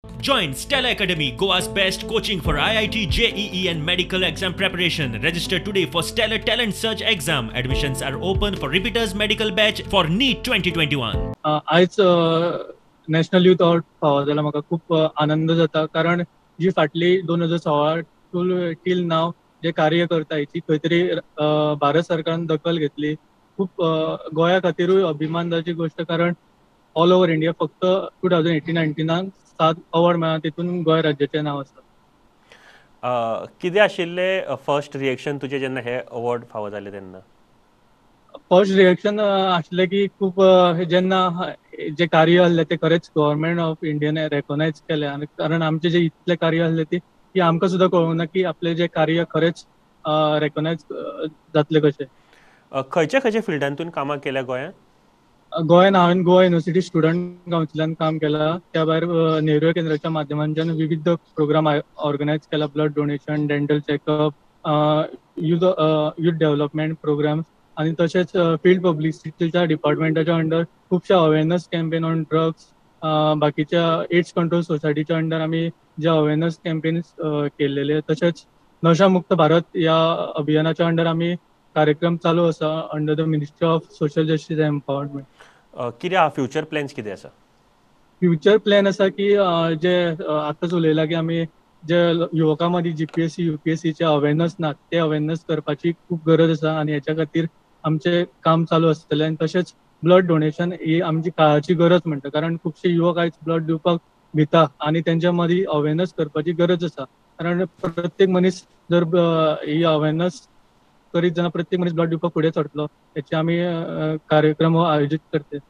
Join Stella Academy, Goa's best coaching for IIT, JEE and medical exam preparation. Register today for Stellar Talent Search exam. Admissions are open for repeaters medical batch for NEET 2021. आयज national youth award फावो जाला, म्हाका खूब आनंद जाता, कारण जी फाटली 2016 टील नाव जे कार्य करता हेची खंय तरी भारत सरकारान दखल घेतली. खूब गोंया खातीरूय अभिमानाची गोश्ट, कारण ऑल ओवर इंडिया फक्त 2018-19 7 अवॉर्ड मेळ्ळा, तितून गोंय राज्याचें नांव आसा. कितें आशिल्लें फर्स्ट रिएक्शन तुजें जेन्ना हे अवॉर्ड फावो जालें तेन्ना? फर्स्ट रिएक्शन आशिल्लें की खूब जेन्ना जे कार्य आसलें तें खरेंच गव्हर्मेंट ऑफ इंडियान रेकॉग्नायज केलें, आनी कारण आमचें जें इतलें कार्य आसलें ती की आमकां सुद्दां कळूंक ना की आपलें जें कार्य खरेंच रेकॉग्नायज जातलें कशें. खंयच्या खंयच्या फिल्डांतून कामां केल्या गोंयांत? गोंयान हांवें गोवा युनिवर्सिटी स्टुडंट कावन्सिलान काम केलां, त्या भायर नेहरू केंद्राच्या माध्यमांतल्यान विविध प्रोग्राम ऑर्गनायज केला, blood donation, dental checkup, youth development programs, आनी तशेंच फिल्ड पब्लिसिटीच्या डिपार्टमेंटाच्या अंडर खुबशे अवेरनस कॅम्पेन ऑन ड्रग्स, बाकीच्या एड्स कंट्रोल सोसायटीच्या अंडर आमी जे अवेरनस कॅम्पेन्स केल्लेले, तशेंच नशा मुक्त भारत ह्या अभियानाच्या अंडर आमी कार्यक्रम चालू आसा under the ministry of social justice and empowerment. कितें आहा फ्युचर प्लॅन्स कितें आसा? फ्युचर प्लॅन आसा की जे आतांच उलयला की आमी जे युवकां मदीं जीपीएससी युपीएससीचे अवेरनस ना, ते अवेरनस करपाची खूब गरज आसा आनी हेच्या खातीर आमचें काम चालू आसतलें. आनी तशेंच ब्लड डोनेशन ही आमची काळाची गरज म्हणटा, कारण खुबशे युवक आयज ब्लड दिवपाक भिता आनी तेंच्या मदीं अवेरनस करपाची गरज आसा, कारण प्रत्येक मनीस जर ही अवेरनस करीत जाल्यार प्रत्येक मनीस ब्लड दिवपाक फुडें सरतलो. हेचे आमी कार्यक्रम आयोजीत करतात.